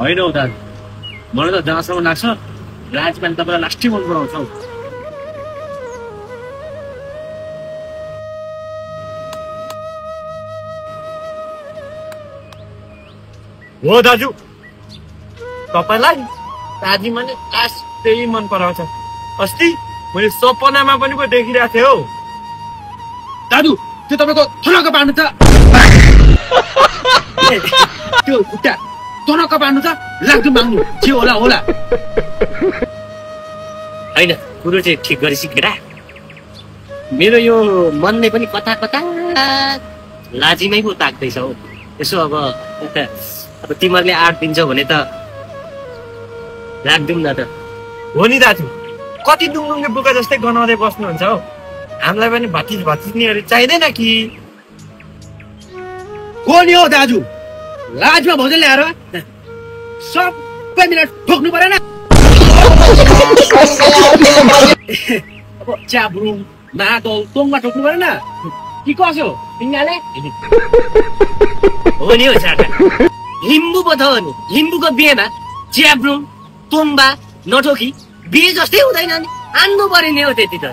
होइन हौ दाजु, मलाई त जहाँसम्म लाग्छ राजपाल तपाईँलाई लास्टै मन पराउँछ हौ। हो दाजु, तपाईँलाई दाजुमाले लास्टै मन पराउँछ। अस्ति मैले सपनामा पनि पो देखिरहेको थिएँ हौ। दाजु त्यो तपाईँको थनक्क पार्नु त त्यो खुट्टा तनक्क पार्नु त लाग्दो माग्नु जे होला होला। होइन कुरो चाहिँ ठिक गरी सिकेरा। मेरो यो मनले पनि कता कता लाजीमै पो ताक्दैछ हौ। यसो अब तिमीहरूले 8 दिन्छौ भने त राखिदिउँ न त। हो नि दाजु, कति डुङडुङ्गे बुका जस्तै गनाउँदै बस्नुहुन्छ हौ। हामीलाई पनि भतिजनीहरू चाहिँदैन कि? को नि हो दाजु, लाजमा भोजन ल्याएर सबै मिलेर ठोक्नु परेन। अब च्याब्रुङ मादल तोङमा ठोक्नु परेन कि कसो तिमीले? हो नि हो साटा, लिम्बू पो त हो नि। लिम्बूको बिहेमा च्याब्रुङ तोङ्बा नठोकी बिहे जस्तै हुँदैन नि, आन्नु पर्यो नि हो त्यति त।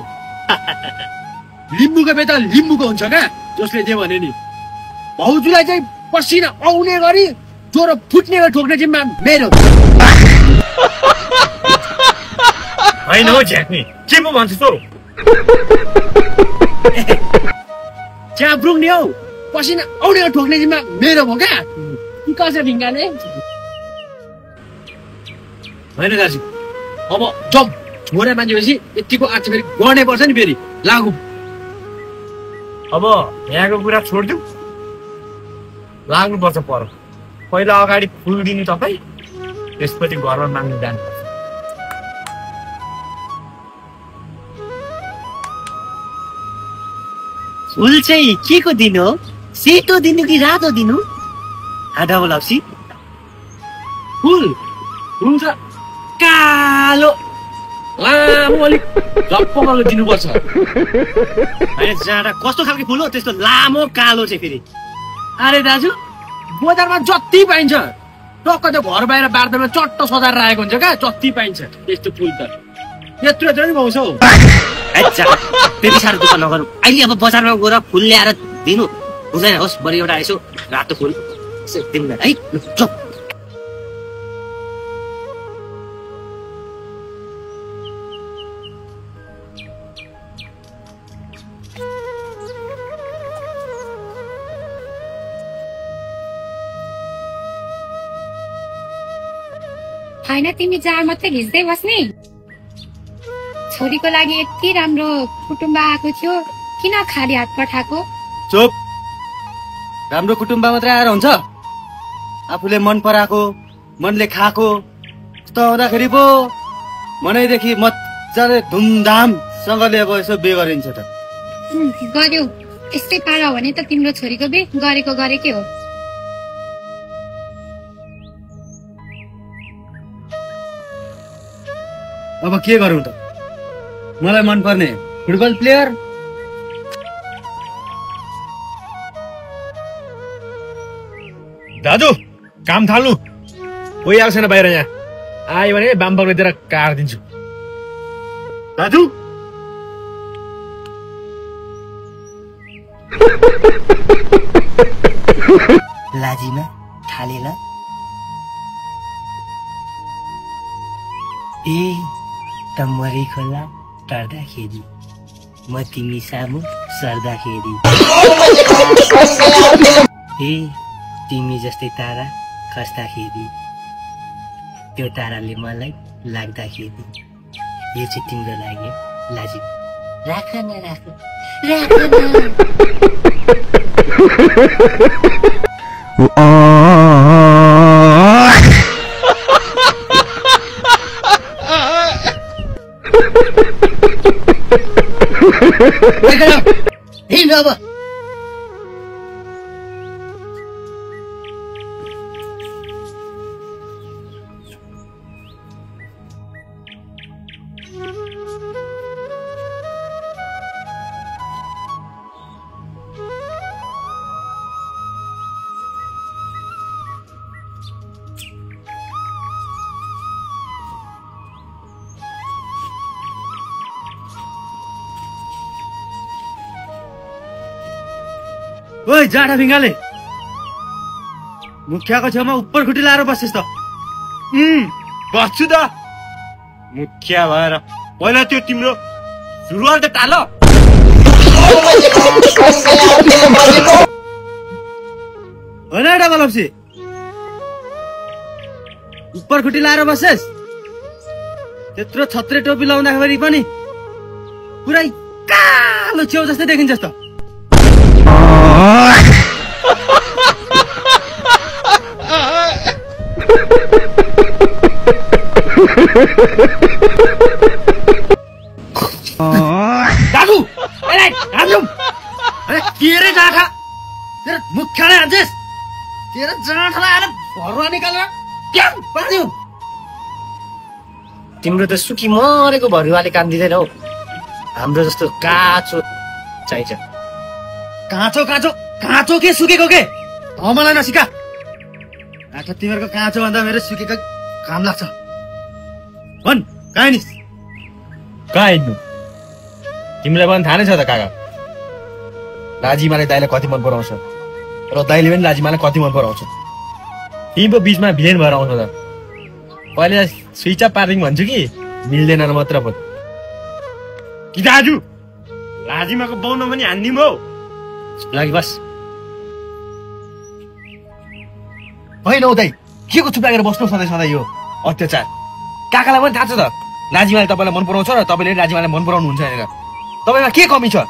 लिम्बूको बे त लिम्बूको हुन्छ क्या, जसले जे भने नि। भाउजूलाई चाहिँ पसिना आउने गरी ज्वरो फुट्ने गरी ठोक्ने जिम्मा मेरो। होइन हो झ्याक्ने, के पो भन्छु त? च्याब्रुङ नि हौ, पसिना आउने गरी ठोक्ने जिम्मा मेरो भयो क्या। कसो ढिङ्गाले? होइन दाजु, अब जब छोरा मान्छेपछि यतिको आर्च फेरि गर्नै पर्छ नि फेरि लागु। अब यहाँको कुरा छोडिदिउँ, लाग्नुपर्छ पर। पहिला अगाडि फुल दिनु तपाईँ, त्यसपछि घरमा माग्नु जानुपर्छ। फुल चाहिँ के को दिनु हो? सेतो दिनु कि रातो दिनु? डबल अप्सी फुल हुन्छ कालो लामो अलिक झप्पलो दिनुपर्छ। होइन जाँडा कस्तो खालको फुल हो त्यस्तो लामो कालो चाहिँ फेरि? अरे दाजु, बजारमा जति पाइन्छ टक्क त्यो घर बाहिर बार्दामा चट्ट सजाएर राखेको हुन्छ क्या, जति पाइन्छ त्यस्तो फुल त यत्रो यत्रो नि पाउँछ हौ। त्यति साह्रो दुःख नगरौँ। अहिले अब बजारमा गएर फुल ल्याएर दिनु हुँदैन। होस् बरु एउटा यसो रातो फुल दिनु न है। होइन तिमी जार मात्रै घिच्दै बस्ने? छोरीको लागि यति राम्रो कुटुम्ब आएको थियो, किन खाली हात पठाएको? चुप, राम्रो कुटुम्ब मात्रै आएर हुन्छ? आफूले मन पराएको मनले खाएको त हुँदाखेरि पो मनैदेखि मजाले धुमधामसँगले अब यसो बे गरिन्छ त। गर्यो, यस्तै पारा हो भने त तिम्रो छोरीको बे गरेको गरेकै हो। अब के गरौँ त? मलाई मनपर्ने फुटबल प्लेयर दाजु काम थाल्नु, कोही आएको छैन बाहिर। यहाँ आयो भने बामपक्ले दिएर काटिदिन्छु। दाजु लाजीमा ठालेला ए तमरी खोला पर्दाखेरि म तिमी सामु सर्दाखेरि ए तिमी जस्तै तारा खस्दाखेरि त्यो ताराले मलाई लाग्दाखेरि यो चाहिँ तिम्रो लागि लाजी। राख न राख राख हिँड अब। ओइ जाडा भिङ्गाले मुखियाको छेउमा उपर खुट्टी लाएर बसेस् त। बस्छु त मुखिया भएर। पहिला त्यो तिम्रो सुरुवाल त टाल। होइन डबल अप्सी उपर खुट्टी लाएर बसेस्। त्यत्रो छत्रे टोपी लाउँदाखेरि पनि पुरै कालो च्याउ जस्तै देखिन्छस् त। दाजु अरे के रे जाँठा तेरो मुख्याले हान्छेस्। तेरो जाँठालाई आएर भरुवा निकालेर क्या पार्यो। तिम्रो त सुकी मरेको भरुवाले काम दिँदैन हौ। हाम्रो जस्तो काँचो चाहिन्छ। काँचो काँचो काँचो के सुकेको के मलाई नसिका। आखिर तिमीहरूको काँचो भन्दा मेरो सुकेको काम लाग्छ। भन् कहाँ निस्? कहाँ हिँड्नु? तिमीलाई पनि थाहा नै छ त काका, लाजिमाले दाइलाई कति मन पराउँछ र दाइले पनि लाजिमालाई कति मन पराउँछ। तिमी पो बिचमा भिलेन भएर आउँछ त। पहिले स्विच अफ पारिदिउँ भन्छु कि मिल्दैन मात्र पो कि दाजु। लाजिमाको बाउन पनि हान्दिउँ हौ। लागि बस। होइन हौ दाइ, के को चुप लागेर बस्नु सधैँ सधैँ यो अत्याचार। काकालाई पनि थाहा छ त लाजिमाले तपाईँलाई मन पराउँछ र तपाईँले लाजिमालाई मन पराउनुहुन्छ भनेर। तपाईँमा के कमी छ?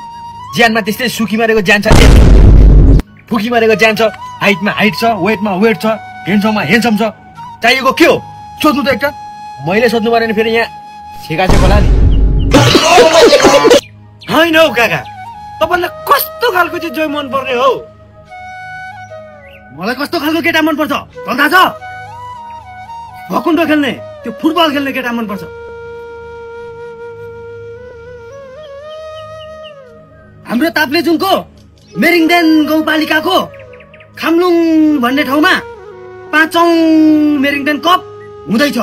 ज्यानमा त्यस्तै सुकी मारेको ज्यान छ, फुकी मारेको ज्यान छ, हाइटमा हाइट छ, वेटमा वेट छ, हेन्डसममा हेन्डसम छ। चाहिएको के हो सोध्नु त एकटा। मैले सोध्नु पऱ्यो भने फेरि यहाँ छेकाछेक होला नि। होइन हौ काका, तपाईँलाई कस्तो खालको चाहिँ जोइ मन पर्ने हो? मलाई कस्तो खालको केटा मनपर्छ थाहा छ? भकुन्डो खेल्ने त्यो फुटबल खेल्ने केटा मनपर्छ। हाम्रो ताप्लेजुङको मेरिङदेन गाउँपालिकाको खाम्लुङ भन्ने ठाउँमा 5औं मेरिङदेन कप हुँदैछ।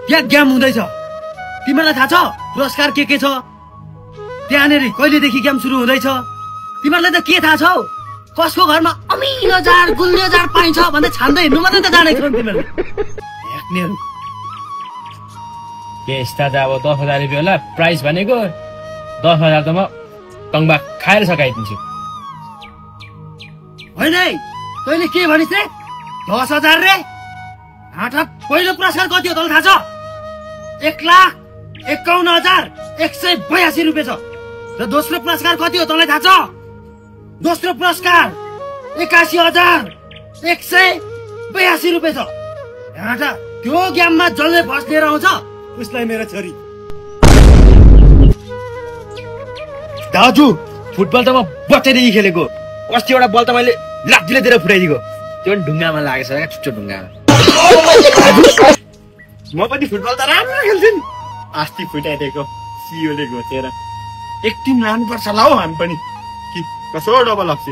त्यहाँ गेम हुँदैछ। तिमीलाई थाहा छ पुरस्कार के छ? त्यहाँनिर कहिलेदेखि गेम सुरु हुँदैछ? तिमीहरूलाई त के थाहा छ? कसको घरमा अमिलो जार गुलियो जार पाइन्छ भन्दै छान्दै हिँड्नु मात्रै त जानेछौ तिमीहरूले। हेक्नेहरू के यस्ता त अब 10,000 रुपियाँ होला प्राइस भनेको। 10,000 त म टङ्बा खाएर सकाइदिन्छु। होइन है, तैँले के भनिस् रे? 10,000 रे? हाटा पहिलो पुरस्कार कति हो तँलाई थाहा छ? 1,51,182 रुपियाँ छ। र दोस्रो पुरस्कार कति हो तँलाई थाहा छ? दोस्रो पुरस्कार 81,182 रुपियाँ छ। हाटा त्यो गेममा जसले फर्स्ट लिएर आउँछ उसलाई मेरो छोरी। दाजु फुटबल त म बच्चादेखि खेलेको। अस्ति एउटा बल त मैले लात्तीले दिएर फुटाइदिएको। त्यो पनि ढुङ्गामा लागेछ क्या, चुच्चो ढुङ्गामा। म पनि फुटबल त राम्रो खेल्थेँ नि। अस्ति फुटाइदिएको सियोले घोचेर। एक टिम लानुपर्छ ल हौ हामी पनि कि कसो डबल अप्सी।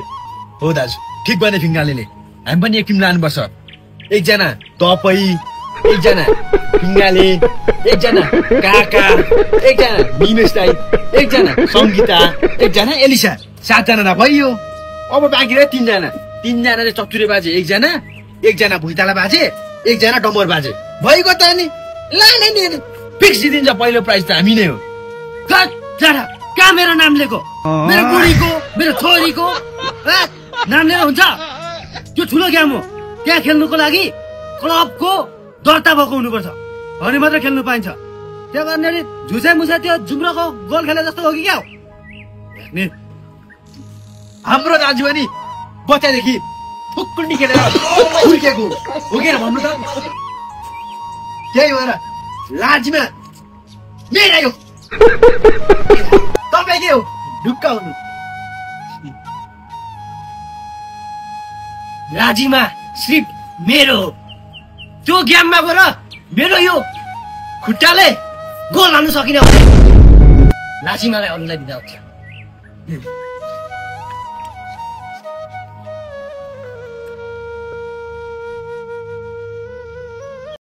हो दाजु ठिक भने फिङ्गालेले हामी पनि एक टिम लानुपर्छ। एकजना तपाईँ, एकजना फिङ्गाले, एकजना काका, एकजना निमेश दाइ, एकजना सङ्गीता, एकजना एलिसा। 7 जना त भइयो। अब बाँकी रह्यो 3 जना। 3 जना चाहिँ चतुरे बाजे एकजना, एकजना भुइँताला बाजे, एकजना डम्बर बाजे। भइगयो त नि। लाने नि फिक्स दिन्छ पहिलो प्राइज त हामी नै हो। कहाँ मेरो नाम लिएको? मेरो बुढीको, मेरो छोरीको नाम लिएर हुन्छ? त्यो ठुलो गेम हो। त्यहाँ खेल्नुको लागि क्लबको दर्ता भएको हुनुपर्छ भने मात्रै खेल्नु पाइन्छ। त्यो गर्ने झुसे मुसे त्यो जुम्रोको गोल खेले जस्तो हो कि क्या हो? हाम्रो दाजु पनि बच्चादेखि फुक्कुन्डी खेलेर हुर्केको हो कि भन्नु त। त्यही भएर लाजिमा मेरै हो। तपाईँ के हो ढुक्क हुनु? लाजिमा सिर्फ मेरो हो। त्यो गेममा गएर मेरो यो खुट्टाले गोल हाल्नु सकिन भने लाजिमालाई अरूलाई दिँदा हुन्छ।